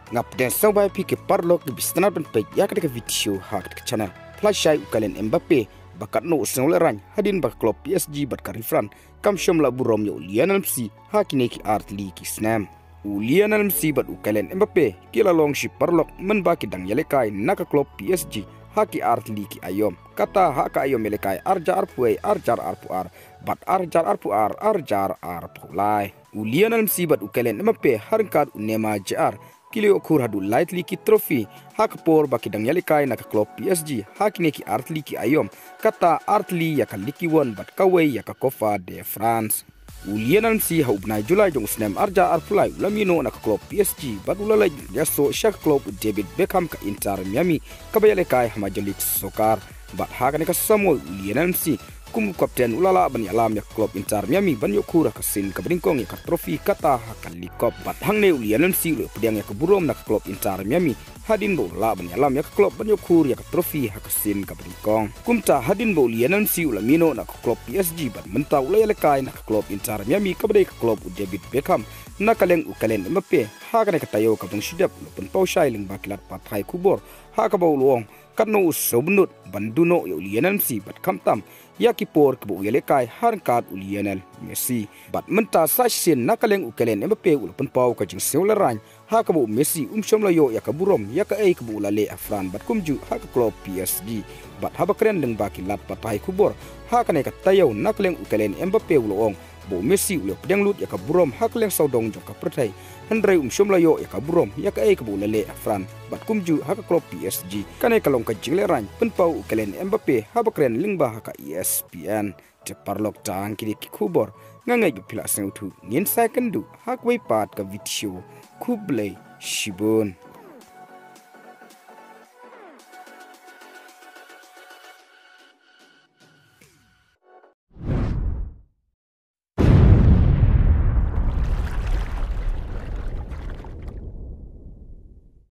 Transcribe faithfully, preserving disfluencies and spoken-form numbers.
Nga pdiang sngewbha ïa phi ki paralok kiba sngewtynnat ban peit ïa kane ka video ha kane ka channel. Phi la shai u Kylian Mbappe ba katno u sngewlehraiñ hadien ba ka club P S G bad ka referee kam shym la burom ïa u Lionel Messi ha kine ki artylli ki snem. U Lionel Messi bad u Kylian Mbappe ki la long shi paralok mynba ki dang ïalehkai na ka club P S G ha ki artylli ki aïom. Kata ha ka aïom ïalehkai arhajar arphew wei, arhajar arphew ar bad arhajar arphew ar, arhajar arphew lai. U Lionel Messi bad u Kylian Mbappe ha ryngkat u Neymar Junior ki la ïoh khur haduh lai tylli ki trophy ha ka por ba ki dang ïalehkai na ka club P S G ha kine ki artylli ki aïom, kata artylli ïa ka Ligue One bad kawei ïa ka Copa de France. U Lionel Messi ha u bnai July jong u snem arhajar arphew lai u la mih noh na ka club P S G bad u la leit ïasoh sha ka club u David Beckham ka Inter Miami kaba ïalehkai ha Major League Soccer. Bad ha kane ka samoi u Lionel Messi kum u kapten u la lah ban ïalam ïa ka club Inter Miami ban ïoh khur ha ka sien kaba nyngkong ïa ka trophy kata ha ka League Cup. Bad hangne u Lionel Messi u la pdiang ïa ka burom na ka club Inter Miami hadien ba u la lah ban ïalam ïa ka club ban ïoh khur ïa ka trophy ha ka sien kaba nyngkong. Kumta hadien ba u Lionel Messi u la mih noh na ka club P S G bad mynta u la ïalehkai na ka club Inter Miami kaba dei ka club u David Beckham, na ka liang u Kylian Mbappe ha kane ka taïew kaba dang shu dep u la pynpaw shai lyngba ki lad pathai khubor ha kaba u la ong katno u sngewbynnud ban duh noh ïa u Lionel Messi bad khamtam ïa ki por kiba u ïalehkai ha ryngkat u Lionel Messi. Bad mynta sa shisien na ka liang u Kylian Mbappe u la pynpaw ka jingsngewlehraiñ ha kaba u Messi um shym la ïoh ïa ka burom ïa kaei kaba u la leh ha France bad kumjuh ha ka club P S G. Bad haba kren lyngba ki lad pathai khubor ha kane ka taïew na ka liang u Kylian Mbappe u la ong ba u Messi u la pdiang lut ïa ka burom ha ka liang sawdong jong ka pyrthei, hynrei um shym la ïoh ïa ka burom ïa kaei kaba u la leh ha France bad kumjuh ha ka club P S G. Kane ka long ka jinglehraiñ, pynpaw u Kylian Mbappe haba kren lyngba ha ka E S P N. Te paralok, tang kine ki khubor, nga ngeit ba phi la sngewthuh. Ngin sa ïakynduh ha kawei pat ka video. Khublei shibun.